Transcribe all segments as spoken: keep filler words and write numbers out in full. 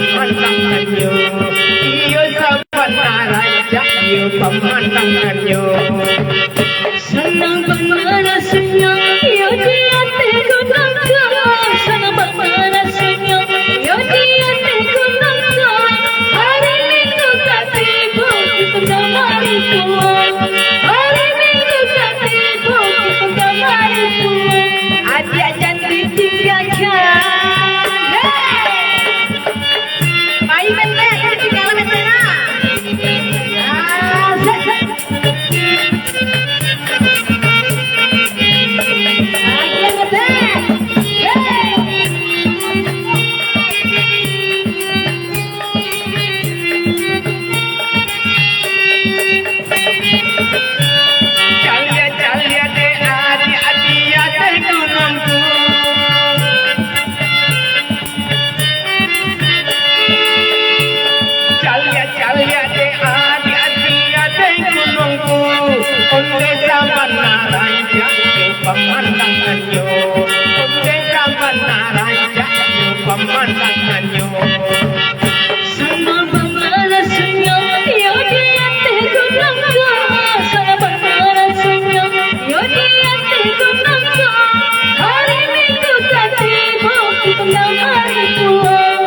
Pamandangannyo, iyo sabana rancak, iyo pamandangannyo. Sanang bana rasonyo, iyo di ateh gunung ko. Sanang bana rasonyo, iyo di ateh gunung ko. Hari Minggu ka tibo, kito ka mari pulang. Hari Minggu ka tibo, kito ka mari pulang. Adiak jan ditinggakan. Pai, Bente, tinggalan Bente, nah. Ah, set, set. Ah, iya, Bente. Hei. Caliak-caliak dek adiak-adiak ateh gunung tu. Caliak-caliak dek adiak-adiak ateh gunung tu. Ondeh sabana rancak yo pamandangannyo. Ondeh sabana rancak yo pamandangannyo. Sanang bana rasonyo, iyo di ateh gunung ko. Sanang bana rasonyo, iyo di ateh gunung ko. Hari Minggu ka tibo, kito ka mari pulang.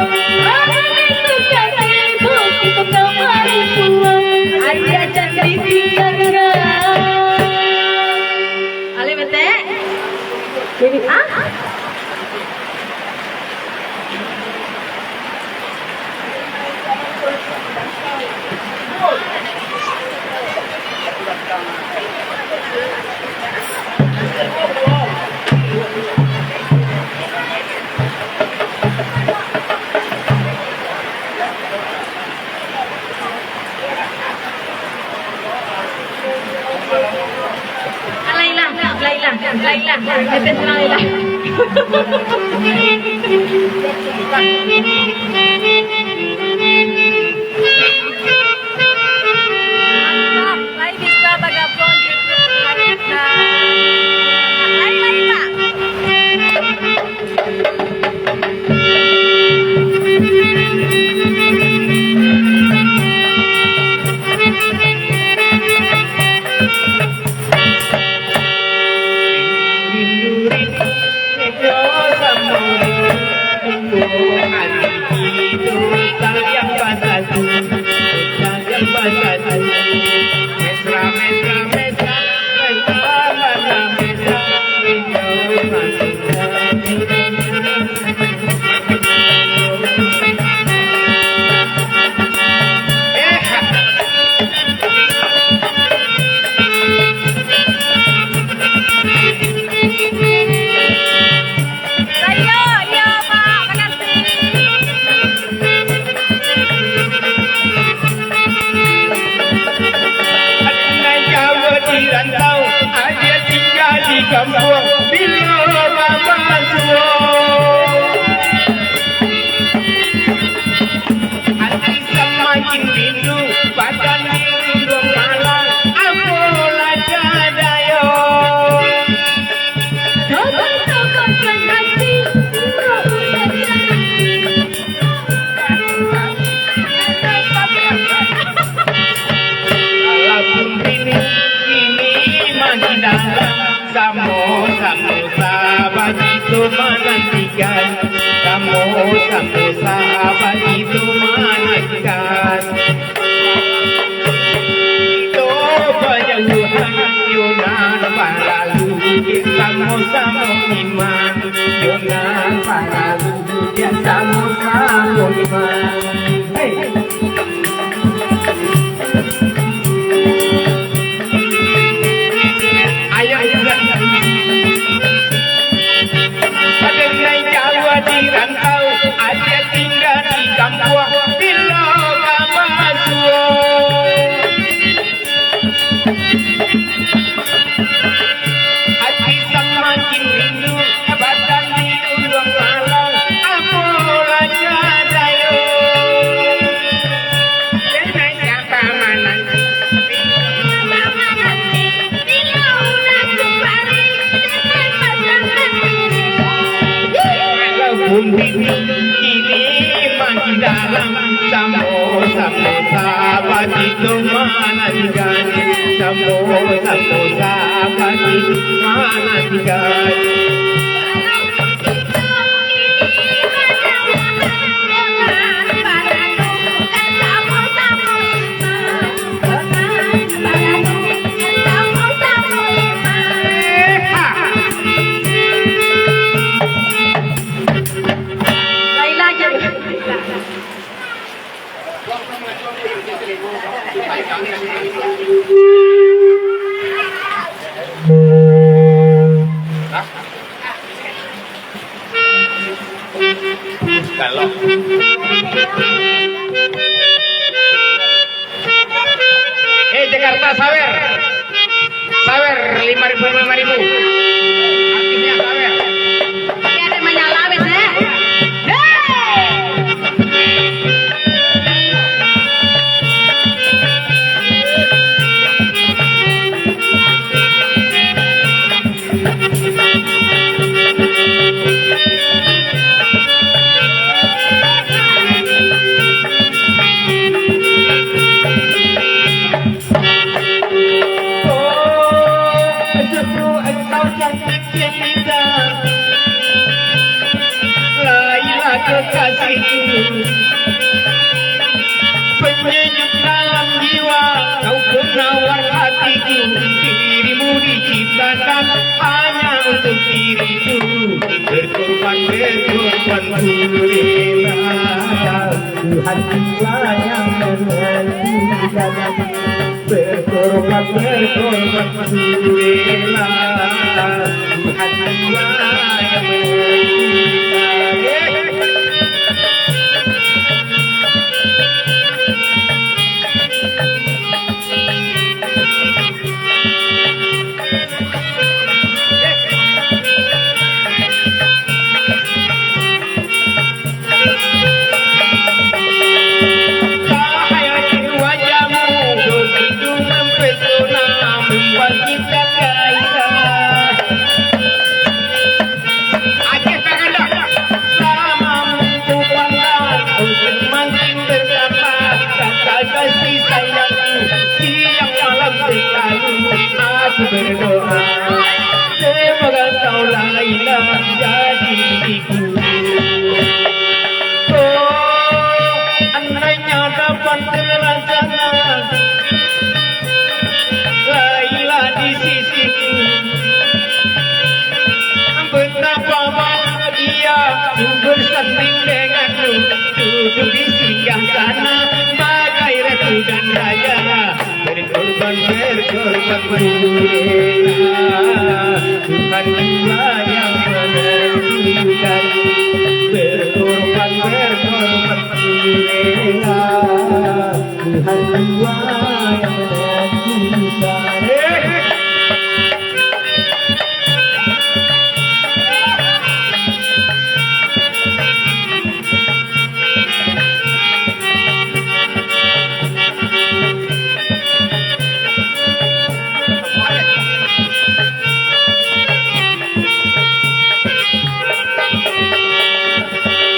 Hari Minggu ka tibo, kito ka mari pulang. Adiak jan ditinggakan. Alih, Bente. Jadi, ah? Lailah, lailah, lailah, lailah. Mantap, lai bisa bagabuang di grup Harimau. Lai, lai, Pak. Sayo, iyo, Pak, makasih. Nan jauah di rantau, adia tingga di kampuang, bilo babasuo. Ati samakin rindu, badan di ujung malam, apo lah ka dayo. Sabar-sabarkan hati, roh udah jadi. Walaupun rindu kini makin dalam, samo-samo sabar kito manantikan, samo-samo sabar kito manantikan. Kito bajauhan, yo nan balalu, samo-samo iman, yo nan balalu, samo-samo iman. Hei. Ayo, ayo, ayo. Ado nan jauah di rantau, ado tingga di kampuang, bilo ka basuo. Ati samakin rindu, badan di ujung malam, apo lah ka dayo. Samo-samo sahabat itu manantikan, samo-samo sahabat itu manantikan. Eh, Jakarta, sawer. Sawer, lima ribu, lima ribu. Artisnya sawer. Iya, ada menyala, wes, eh. Hei! Oh, sungguh engkau cantik jelita, Laila kekasihku. Penyejuk dalam jiwa, kau penawar hatiku. Dirimu diciptakan hanya untuk diriku. Berkorban, berkorban ku rela. Tuhan jua yang menentukan. Berkorban, berkorban ku rela. Tuhan jua yang menentukan. Cahaya di wajahmu begitu mempesona, membangkitkan gairah. Aceh Pagandang. Sama minggu pandang, oh semakin bertambah rasa kasih sayangku. Siang malam selalu aku berdoa, semoga kau Laila jadi milikku. Oh, andainya dapat terlaksana Laila di sisiku. Betapa bahagia ku bersanding denganmu, duduk di singgah sana bagai ratu dan raja. Berkorban, berkorban ku rela, Tuhan jua yang menentukan. Berkorban, berkorban ku rela, Tuhan jua yang menentukan.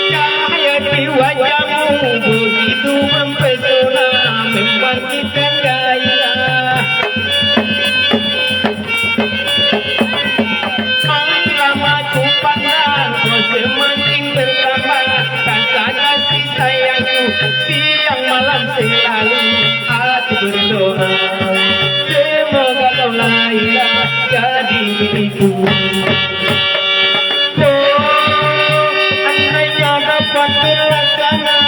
Cahaya di wajahmu begitu mempesona, membangkitkan gairah. Makin lama ku pandang, kau semakin bertambah rasa kasih sayangku. Siang malam selalu aku berdoa, semoga kau Laila jadi milikku. Oh, andainya dapat terlaksana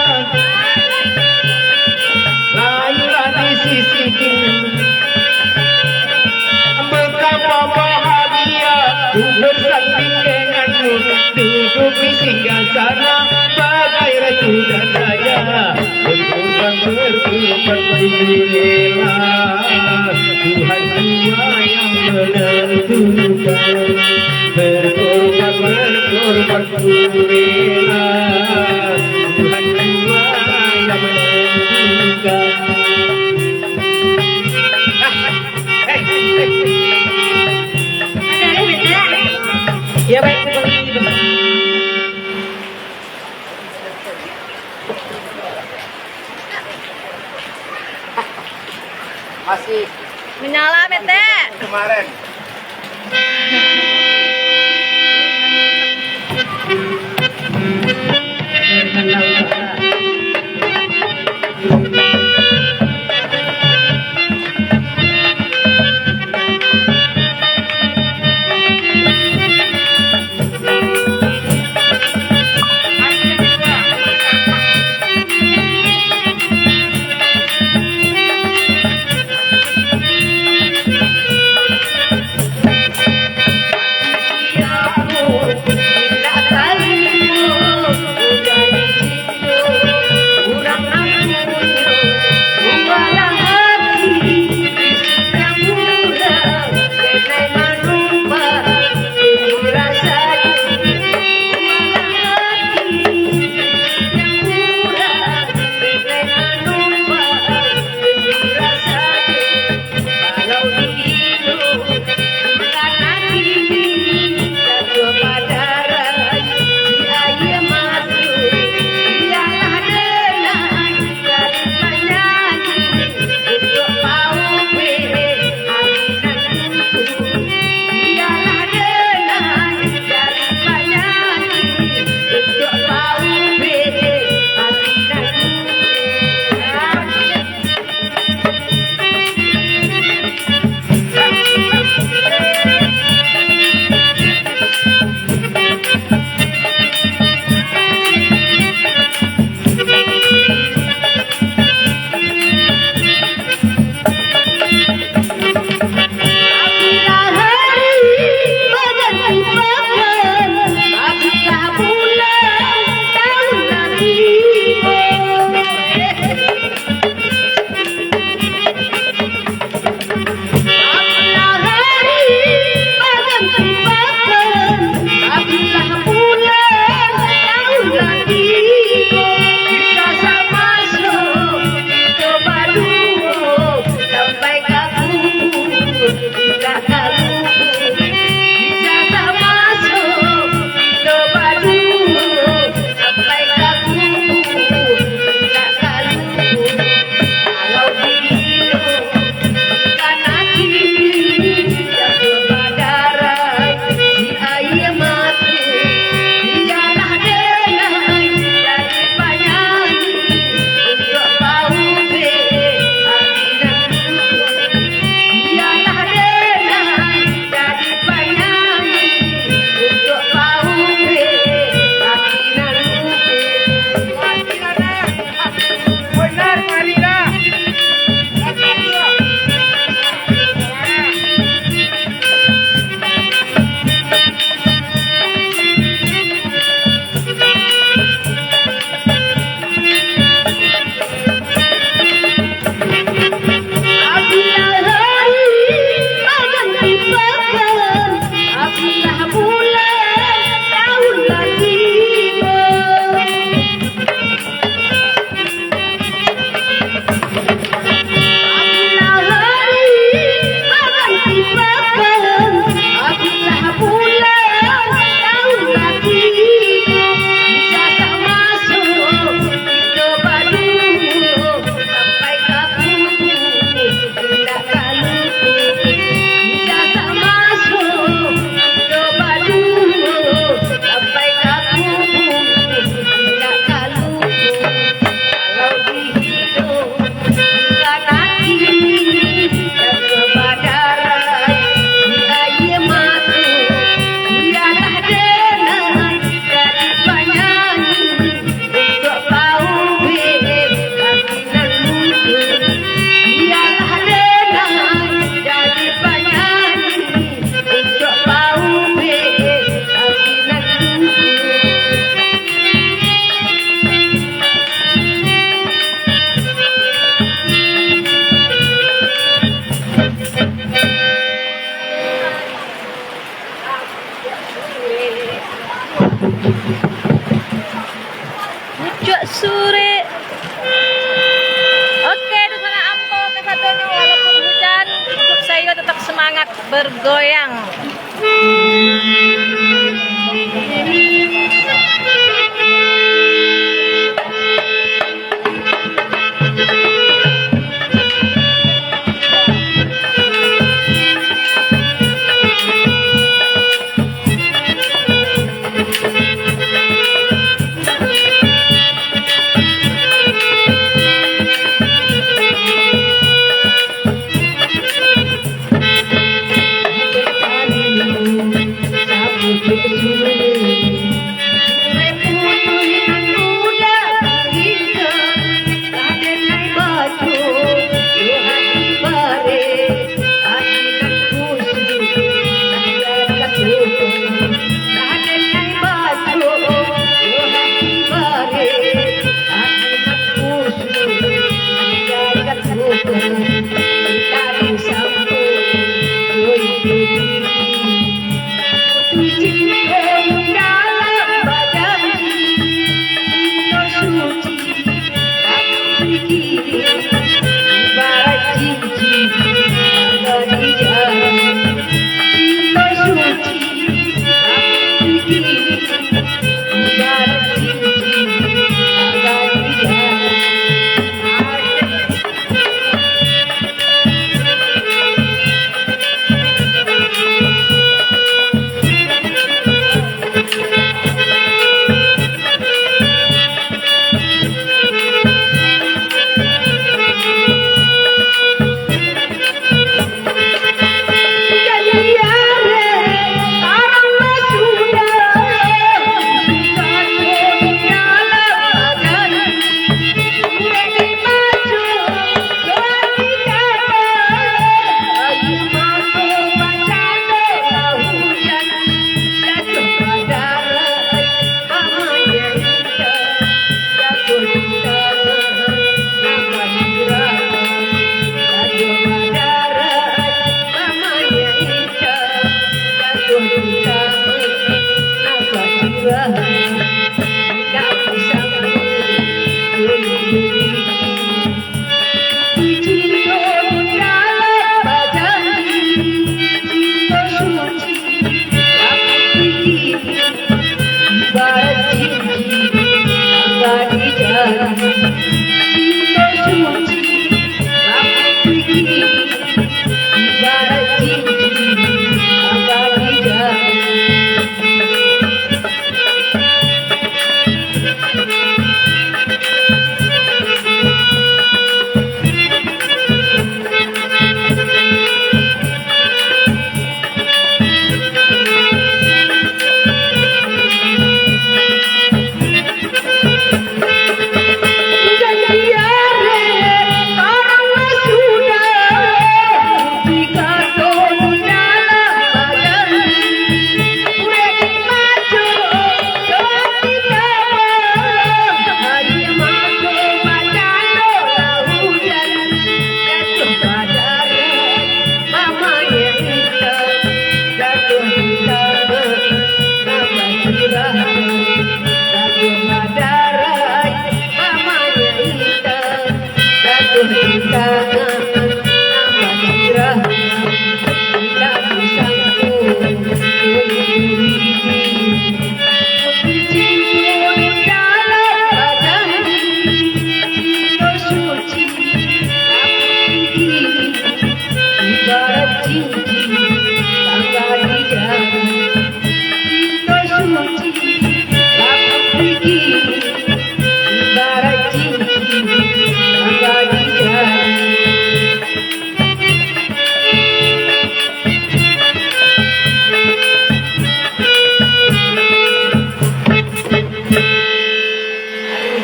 Laila di sisiku, betapa bahagia ku bersanding denganmu, duduk di singgah sana bagai ratu dan raja. Berkorban, berkorban ku rela, Tuhan jua yang menentukan. Berkorban, berkorban ku rela, Tuhan jua yang menentukan. Ya, baik. Masih menyala, Mete. Kemarin. Pucuak surek. Oke, dunsanak ambo kasadonyo, walaupun hujan, hidup sayo tetap semangat bergoyang.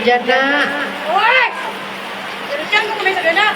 Hujan nak. Oi! Hujan tu kami tak nak.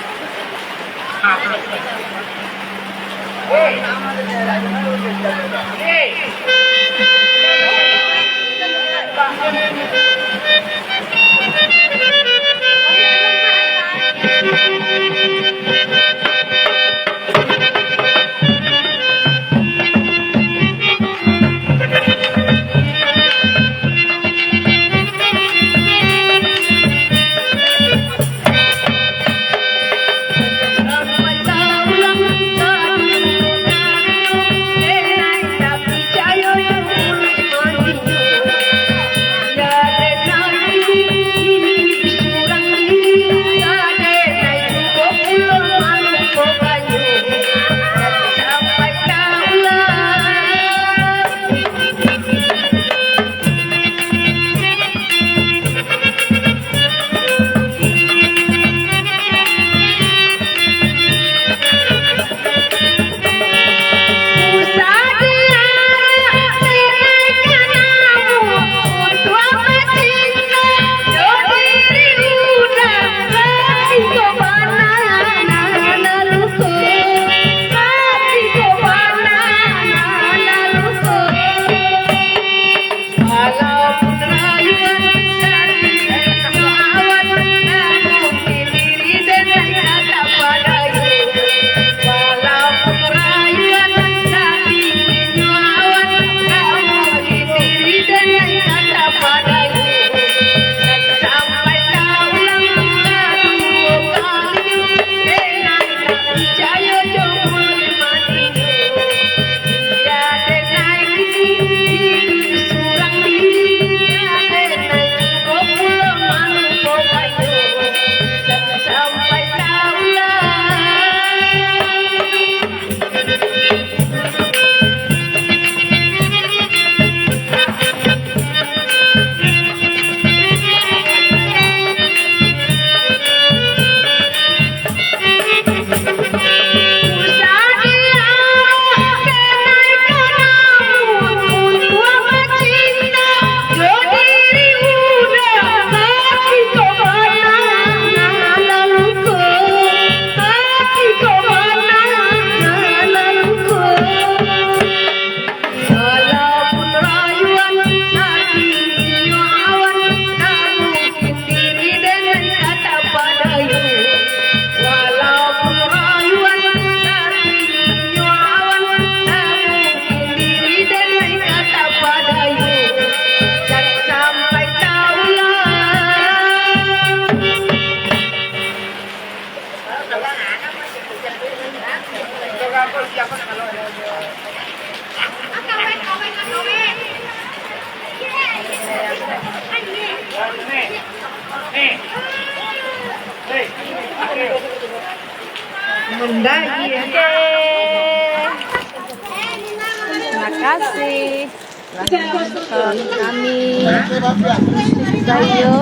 Oke. Terima kasih telah menonton kami. Bayo.